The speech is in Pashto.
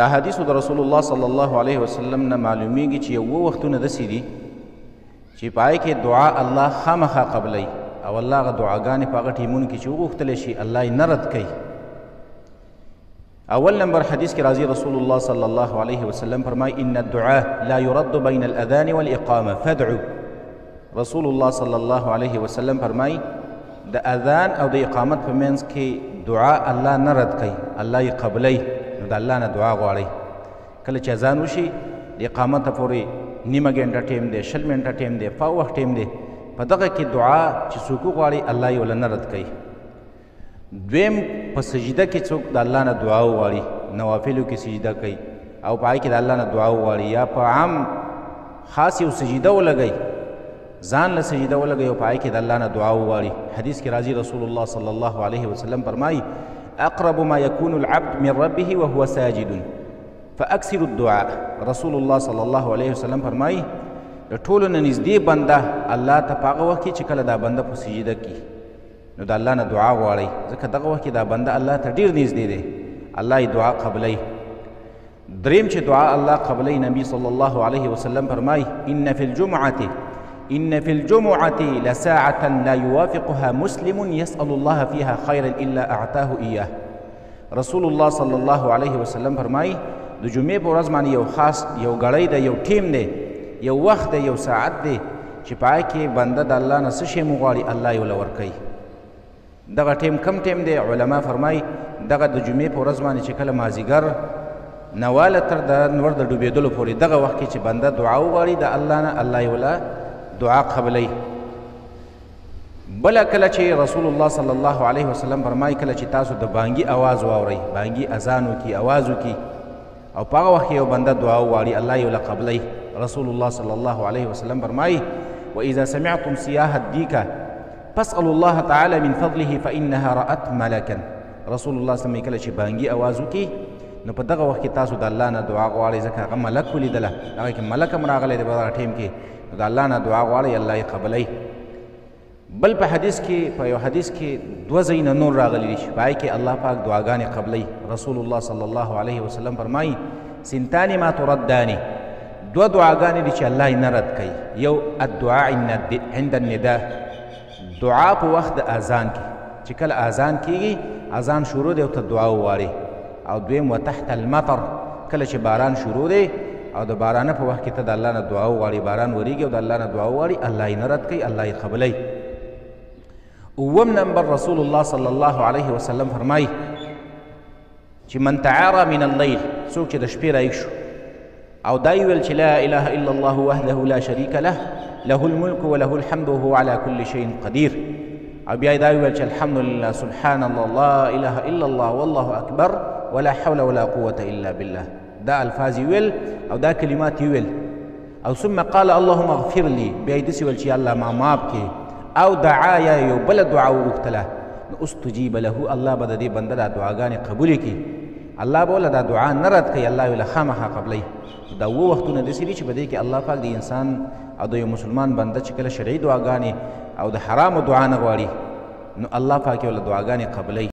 دا حدیث د رسول الله صلی الله علیه وسلم نه معلومیږي چې یو وختونه داسې دي چې په هغې کې دعا الله خامخا قبلوي او الله هغه دعاګانې په هغه ټیمونو کې چې وغوښتلی شي الله یې نه رد کوي. اول نمبر حدیث کې راځي رسول الله صلی الله علیه وسلم فرمایي ان الدعاء لا يرد بین الاذان والاقامه فادعو. رسول الله صلی الله علیه وسلم فرمایي د اذان او د اقامت په منځ کې دعا الله نه رد کوي، الله یې قبلوي. نو د الله نه دعا غواړئ. کله چې اذان وشي د اقامت پورې نیمه ګنټه ټیم دی، 20 منټه ټیم دی، پاو وخت ټیم دی، په دغه کې دعا چې څوک وغواړي الله یې وله نه رد کوي. دویم په سجده کې څوک د الله نه دعا وغواړي، نوافلو کې سجده کوي او په هغې کې د الله نه دعا وغواړي، یا په عام خاص یو سجده ولګوي، ځان له سجده ولګوي او په هغې کې د الله نه دعا وغواړي. حدیث کې راځي رسول الله صلی الله علیه وسلم فرمایي اقرب ما يكون العبد من ربه وهو ساجد فاکثروا الدعاء. رسول الله صلی الله علیه وسلم فرمایي د ټولو نه نږدې بنده الله ته په هغه وخت کې چې کله دا بنده په سجده کې نو د الله نه دعا غواړئ، ځکه دغه وخت کې دا بنده الله ته ډېر نږدې دی، الله یې دعا قبلوي. دریم چې دعا الله قبلوي نبی صلی الله علیه وسلم فرمایي إن في الجمعة لساعة لا يوافقها مسلم يسأل الله فيها خيرا إلا أعطاه إياه. رسول الله صلی الله علیه وسلم فرمایي د جمعې په ورځ باندې یو خاص یو ګړی دی، یو ټیم دی، یو وخت دی، یو ساعت دی چې په هغې کې بنده د الله نه څه شی وغواړي الله یې وله ورکوي. دغه ټیم کم ټیم دی؟ علما فرمایي دغه د جمعې په ورځ باندې چې کله مازیګر نواله تر د نور د ډوبېدلو پورې دغه وخت کې چې بنده دعا وغواړي د الله نه الله یې وله دعا قبلوي. بله کله چې رسول الله صلی الله علیه وسلم فرمایي کله چې تاسو د بانګي اواز واورئ، بانګي اذان وکړي، اواز وکړي او په هغه وخت کې یو بنده دعا وغواړي الله یې وله قبلوي. رسول الله صلی الله علیه وسلم فرمایي واذا سمعتم صياح الديك فاسألوا الله تعالی من فضله فإنها رأت ملکا. رسول الله صلی الله علیه وسلم کله چې بانګي اواز وکړي نو په دغه وخت کې تاسو د الله نه دعا غواړئ، ځکه هغه ملک ولیدله، هغه کې ملک هم راغلی دی په دغه ټیم کې، نو د الله نه دعا غواړئ الله یې قبلوي. بل په حدیث کې په یو حدیث کې دوه ځایونه نور راغلي دي چې په هغې کې الله پاک دعاګانې قبلوي. رسول الله صلی الله علیه وسلم فرمایي سنتان ما تردان، دوه دعاګانې دي چې الله یې نه رد کوي. یو الدعاء عند النداء، دعا په وخت د اذان کې چې کله اذان کیږي اذان شروع دی او ته دعا وغواړې. او دویم وتحت المطر، کله چې باران شروع دی او د بارانه په وخت کې ته د الله نه دعا وغواړې، باران وریږي او د الله نه دعا وغواړي الله یې نه رد کوي، الله یې قبلوي. اووم نمبر رسول الله صلی الله علیه وسلم فرمایي چې من تعارى من الليل، څوک چې د شپې راویښ شو او دا یې ویل چې لا اله الا الله وحده لا شریک له له الملك وله الحمد وهو على كل شيء قدير، او بیا یې دا ویل چې الحمد لله سبحان الله لا اله الا الله والله اکبر ولا حول ولا قوة الا بالله، دا الفاظ یې ویل او دا کلمات یې ویل او ثم قال اللهم اغفر لي، بیا یې داسې ویل چې الله ما معاف کړې، او دعا یا یو بله دعا وغوښتله نو استجیب له، الله به د دې بنده دا دعاګانې قبولې کړي، الله به ورله دا دعا نه رد کوي، الله یې ورله خامخا قبلوي. دا اووه وختونه داسې دي چې په دې کې الله پاک د انسان او د یو مسلمان بنده چې کله شرعي دعاګانې او د حرامو دعا نه غواړي نو الله پاک یې ورله دعاګانې قبلوي.